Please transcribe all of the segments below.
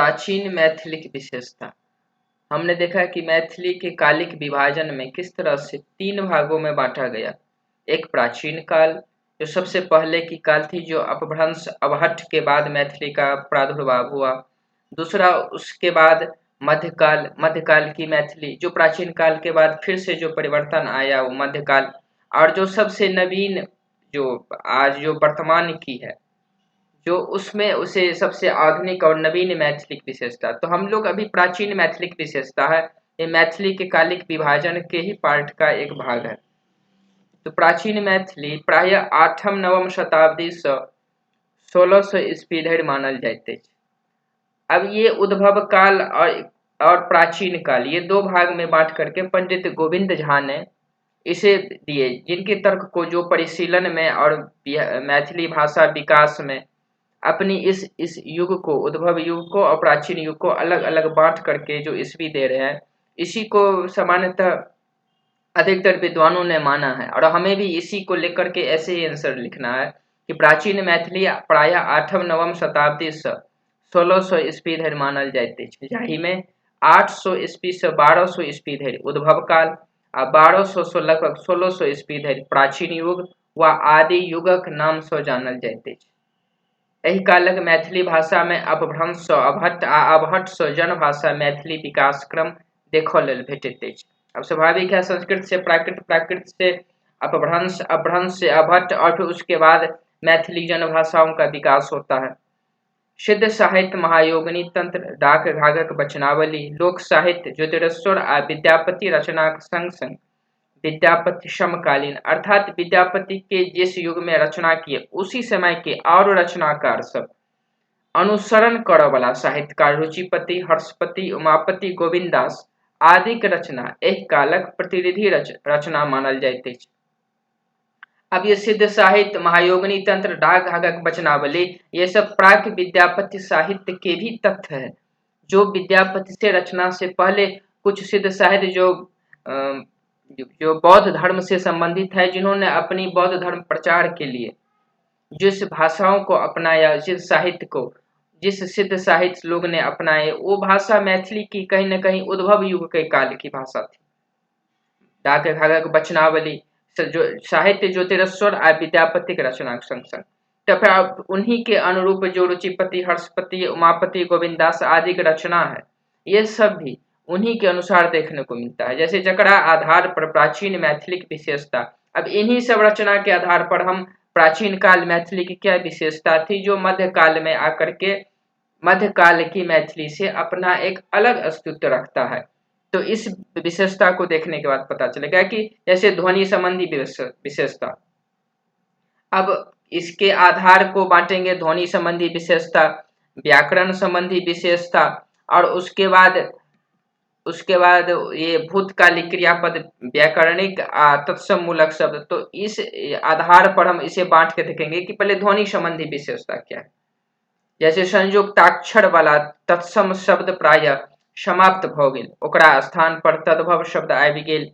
प्राचीन मैथिलीक विशेषता। हमने देखा कि मैथिली के कालिक विभाजन में किस तरह से तीन भागों में बांटा गया। एक प्राचीन काल, जो सबसे पहले की काल थी, जो अपभ्रंश अवहट्ठ के बाद मैथिली का प्रादुर्भाव हुआ। दूसरा उसके बाद मध्यकाल, मध्यकाल की मैथिली जो प्राचीन काल के बाद फिर से जो परिवर्तन आया वो मध्यकाल। और जो सबसे नवीन जो आज जो वर्तमान की है, जो उसमें उसे सबसे आधुनिक और नवीन मैथिली की विशेषता। तो हम लोग अभी प्राचीन मैथिली की विशेषता है, ये मैथिली के कालिक विभाजन के ही पार्ट का एक भाग है। तो प्राचीन मैथिली प्रायः 8म 9म शताब्दी से 1600 ईस्वी धरि मानल जाइत अछि। अब ये उद्भव काल और प्राचीन काल, ये दो भाग में बांट करके पंडित गोविंद झा ने इसे दिए, जिनके तर्क को जो परिशीलन में और मैथिली भाषा विकास में अपनी इस युग को, उद्भव युग को और प्राचीन युग को अलग अलग बांट करके जो ईस्वी दे रहे हैं, इसी को सामान्यतः अधिकतर विद्वानों ने माना है। और हमें भी इसी को लेकर के ऐसे ही आंसर लिखना है कि प्राचीन मैथिली प्रायः 8म 9म शताब्दी से 1600 ईस्वी धरि मानल जाइत अछि, जाहिमे 800 ईस्वी से 1200 ईस्वी धरि उद्भव काल आ 1200 से लगभग 1600 ईस्वी धरि प्राचीन युग वा आदि युगक नाम से जानल जाइत अछि। एहि कालक मैथिली भाषा में अपभ्रंश सँ अवहट्ठ आ अवहट्ठ सँ जनभाषा मैथिली विकास क्रम देखऽ लेल भेटैत अछि। अब स्वाभाविक है, संस्कृत से प्राकृत, प्राकृत से अपभ्रंश, अपभ्रंश से अवहट्ठ और फिर उसके बाद मैथिली जनभाषाओं का विकास होता है। सिद्ध साहित्य, महायोगिनी तंत्र, डाक घाघक वचनावली, लोक साहित्य, ज्योतिरेश्वर आ विद्यापति रचनाक संग संग विद्यापति समकालीन अर्थात विद्यापति के जिस युग में रचना किए उसी समय के और रचनाकार सब अनुसरण करऽ वाला साहित्यकार रुचिपति, हर्षपति, उमापति, गोविन्ददास आदिक रचना एहि कालक प्रतिनिधि रचना मानल जाइत अछि। अब ये सिद्ध साहित्य, महायोगिनी तंत्र, डाक घाघक वचनावली, ये सब प्राक विद्यापति साहित्य के भी तथ्य है। जो विद्यापति से रचना से पहले कुछ सिद्ध साहित्य जो बौद्ध धर्म से संबंधित है, जिन्होंने अपनी बौद्ध धर्म प्रचार के लिए जिस भाषाओं को अपनाया, जिस साहित्य को, जिस सिद्ध साहित्य लोग ने अपनाए, वो भाषा मैथिली की कहीं न कहीं उद्भव युग के काल की भाषा थी। डाक घाघक वचनावली जो साहित्य ज्योतिरेश्वर आ विद्यापति के रचना के संग संग तो फिर अब उन्हीं के अनुरूप जो रुचिपति, हर्षपति, उमापति, गोविंददास आदि की रचना है, ये सब भी उन्हीं के अनुसार देखने को मिलता है। जैसे जकरा आधार पर प्राचीन मैथिली की विशेषता, अब इन्हीं सब रचना के आधार पर हम प्राचीन काल मैथिली की क्या विशेषता थी, जो मध्यकाल में आकर के मध्यकाल की मैथिली से अपना एक अलग अस्तित्व रखता है। तो इस विशेषता को देखने के बाद पता चलेगा कि जैसे ध्वनि संबंधी विशेषता, अब इसके आधार को बांटेंगे ध्वनि संबंधी विशेषता, व्याकरण संबंधी विशेषता और उसके बाद ये भूतकालिक क्रियापद, व्याकरणिक आ तत्सम मूलक शब्द। तो इस आधार पर हम इसे बांट के देखेंगे कि पहले ध्वनि संबंधी विशेषता क्या है। जैसे संयुक्ताक्षर वाला तत्सम शब्द प्रायः समाप्त भऽ गेल, ओकरा स्थान पर तद्भव शब्द आबि गेल,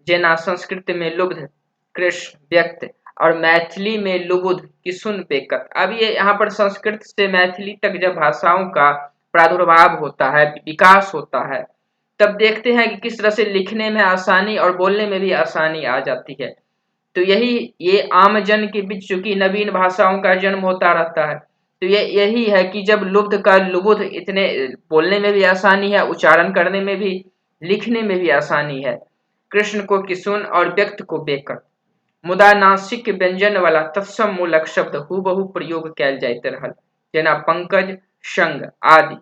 जेना संस्कृत में लुब्ध, कृष्ण, व्यक्त और मैथिली में लुबुध, किसुन, बेकत। अब ये यहाँ पर संस्कृत से मैथिली तक जब भाषाओं का प्रादुर्भाव होता है, विकास होता है, तब देखते हैं कि किस तरह से लिखने में आसानी और बोलने में भी आसानी आ जाती है। तो यही ये आम जन के बीच चूंकि नवीन भाषाओं का जन्म होता रहता है, तो ये यही है कि जब लुब्ध का लुबुध इतने बोलने में भी आसानी है, उच्चारण करने में भी, लिखने में भी आसानी है। कृष्ण को किसुन और व्यक्त को बेकत। मुदा नासिक व्यंजन वाला तत्सम मूलक शब्द हूबहू प्रयोग कयल जाइत रहल, जेना पंकज, संग आदि।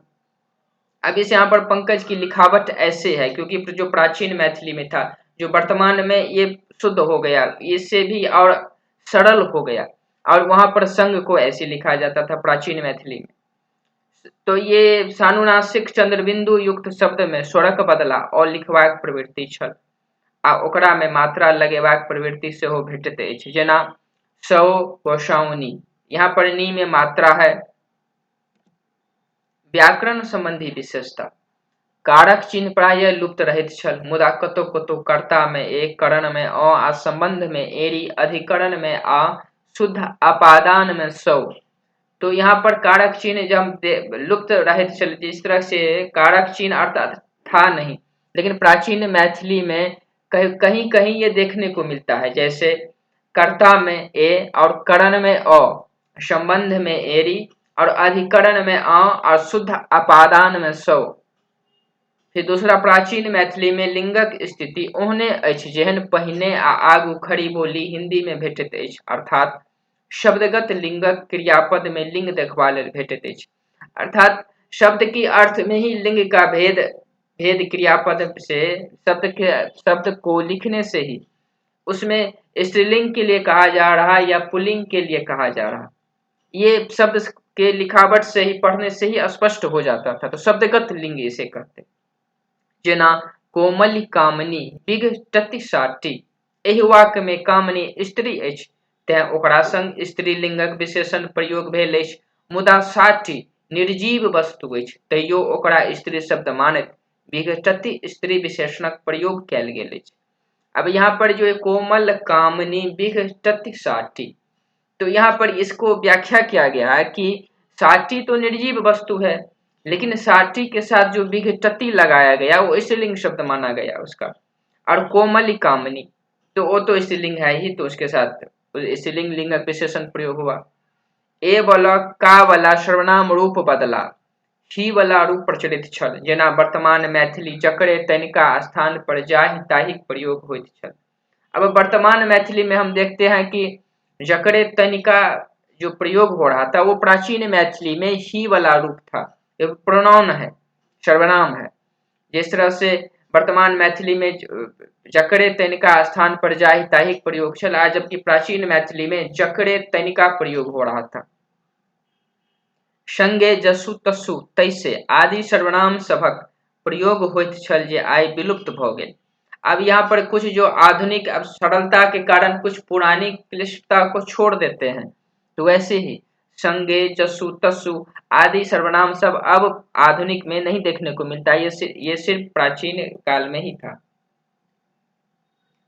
अब इस यहाँ पर पंकज की लिखावट ऐसे है क्योंकि जो प्राचीन मैथिली में था, जो वर्तमान में ये शुद्ध हो गया, इससे भी और सरल हो गया, और वहां पर संग को ऐसे लिखा जाता था प्राचीन मैथिली में। तो ये सानुनासिक चंद्रबिंदु युक्त शब्द में स्वरक बदला और लिखबाक प्रवृत्ति छल आ ओकरा में मात्रा लगेबाक प्रवृत्ति सेहो भेटैत अछि, जेना सौ गोसाउनी, यहाँ पर नी में मात्रा है। व्याकरण संबंधी विशेषता, कारक चिन्ह प्रायः लुप्त रहैत छल, मुदा कतौ कतौ कर्ता में ए, करण में अ आ संबंध में एरी, अधिकरण में आ, शुद्ध अपादान में सौ। तो यहाँ पर कारक चिन्ह जब लुप्त रहैत छल, जिस तरह से कारक चिन्ह अर्थात था नहीं, लेकिन प्राचीन मैथिली में कहीं कहीं ये देखने को मिलता है। जैसे कर्ता में ए और करण में अ, संबंध में एरी और अधिकरण में अ और शुद्ध अपादान में सौ। फिर दूसरा, प्राचीन मैथिली में लिंगक स्थिति ओहने अछि जेहन पहिने आ आगू खड़ी बोली हिंदी में भेटैत अछि, अर्थात शब्दगत लिंगक क्रियापद में लिंग देखबा लेल भेटैत अछि। अर्थात शब्द की अर्थ में ही लिंग का भेद भेद क्रियापद से शब्द को लिखने से ही उसमें स्त्रीलिंग के लिए कहा जा रहा है या पुल्लिंग के लिए कहा जा रहा, ये शब्द के लिखावट से ही, पढ़ने से ही स्पष्ट हो जाता था। तो शब्दगत लिंग इसे कहते। जेना कोमल कामनी विघटति साटी, एहि वाक्य में कामनी स्त्री अछि, तें ओकरा संग स्त्रीलिंगक विशेषण प्रयोग भेल अछि, मुदा साटी निर्जीव वस्तु अछि, तैयो ओकरा स्त्री शब्द मानैत विघटति स्त्री विशेषणक प्रयोग कयल गेल अछि। अब यहाँ पर जो कोमल कामनी विघटति साटी, तो यहाँ पर इसको व्याख्या किया गया है कि साटी तो निर्जीव वस्तु है, लेकिन साटी के साथ जो विघटति लगाया गया वो स्त्रीलिंग शब्द माना गया उसका। और कोमल कामनी तो वो तो स्त्रीलिंग है ही, तो उसके साथ स्त्रीलिंग लिंगक विशेषण प्रयोग हुआ। ए वाला का वाला सर्वनाम रूप बदला ही वाला रूप प्रचलित छल, जेना वर्तमान मैथिली जकरे तनिका स्थान पर जाहि ताहिक प्रयोग होइत छल। अब वर्तमान मैथिली में हम देखते हैं कि जकरे तनिका जो प्रयोग हो रहा था वो प्राचीन मैथिली में ही वाला रूप था, ये प्रोनाउन है, सर्वनाम है। जिस तरह से वर्तमान मैथिली में जकरे तनिका स्थान पर जाहि ताहिक प्रयोग छल, जबकि प्राचीन मैथिली में जकरे तनिका प्रयोग हो रहा था। संगे जसु तसु तैसे आदि सर्वनाम सभक प्रयोग होइत छल जे आइ विलुप्त भ गेल। अब यहाँ पर कुछ जो आधुनिक अब सरलता के कारण कुछ पुरानी क्लिष्टता को छोड़ देते हैं, तो वैसे ही संगे जसु तसु आदि सर्वनाम सब अब आधुनिक में नहीं देखने को मिलता, ये सिर्फ प्राचीन काल में ही था।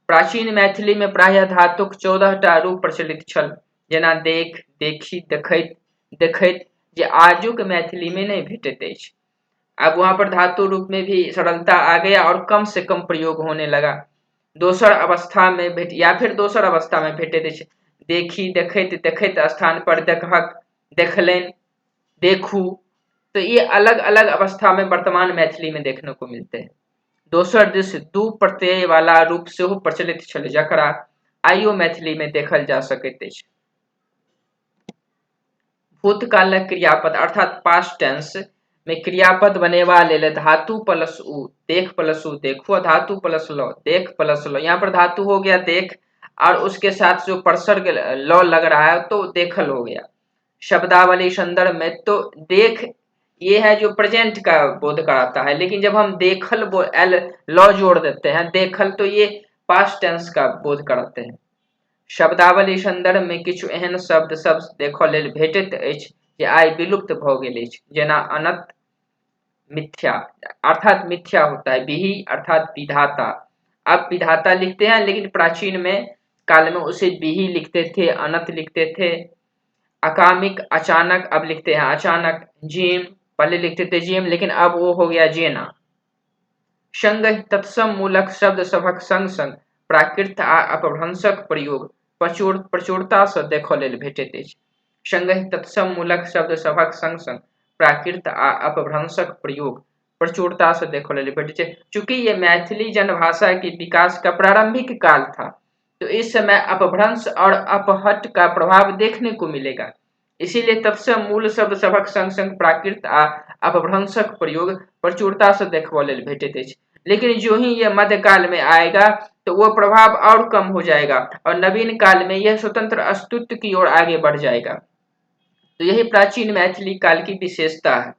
प्राचीन मैथिली में प्रायः धातुक 14टा रूप प्रचलित छल, जेना देख, देखी, देखैत, देखैत, जे आजुक मैथिली में नहीं भेटैत अछि। अब वहां पर धातु रूप में भी सरलता आ गया और कम से कम प्रयोग होने लगा। दोसर अवस्था में भेट या फिर दोसर अवस्था में भेटैत अछि, देखी, देखैत, देखैत स्थान पर देखहक, देखलनि, देखू, तो ये अलग अलग अवस्था में वर्तमान मैथिली में देखने को मिलते हैं। दोसर दिस दू प्रत्यय वाला रूप सेहो प्रचलित छल, जकरा आइयो मैथिली में देखल जा सकैत अछि। भूतकालक क्रियापद अर्थात पास्ट टेंस में क्रियापद बनेबा लेल धातु प्लस उ, देख प्लस उ देखू, धातु प्लस ल, देख प्लस ल। यहाँ पर धातु हो गया देख और उसके साथ जो परसर्ग ल लग रहा है तो देखल हो गया। शब्दावली संदर्भ में तो देख ये है जो प्रेजेंट का बोध कराता है, लेकिन जब हम देखल एल ल जोड़ देते हैं देखल, तो ये पास्ट टेंस का बोध कराते हैं। शब्दावली संदर्भ में किछु एहन शब्द सब देखऽ लेल भेटैत अछि जे आइ विलुप्त भऽ गेल अछि, जेना अनत मिथ्या अर्थात मिथ्या होता है, विहि अर्थात विधाता। अब विधाता लिखते हैं, लेकिन प्राचीन में काल में उसे विहि लिखते थे, अनत लिखते थे। अकामिक अचानक अब लिखते हैं अचानक। जीम पहले लिखते थे जीम, लेकिन अब वो हो गया जेना। संगहि तत्सम मूलक शब्द सभक संग संग प्राकृत आ अपभ्रंशक प्रयोग प्रचुरता सँ देखऽ लेल भेटैत अछि। संगहि तत्सम मूलक शब्द सभक संग संग प्राकृत आ अपभ्रंशक प्रयोग प्रचुरता से देखऽ लेल भेटैत छै। चूंकि ये मैथिली जनभाषा के विकास का प्रारंभिक काल था, तो इस समय अपभ्रंश और अपहट का प्रभाव देखने को मिलेगा, इसीलिए तत्सम मूल शब्द सभक संग संग प्राकृत आ अपभ्रंशक प्रयोग प्रचुरता से देखबऽ लेल भेटैत अछि। लेकिन जो ही यह मध्यकाल में आएगा तो वो प्रभाव और कम हो जाएगा और नवीन काल में यह स्वतंत्र अस्तित्व की ओर आगे बढ़ जाएगा। तो यही प्राचीन मैथिली काल की विशेषता है।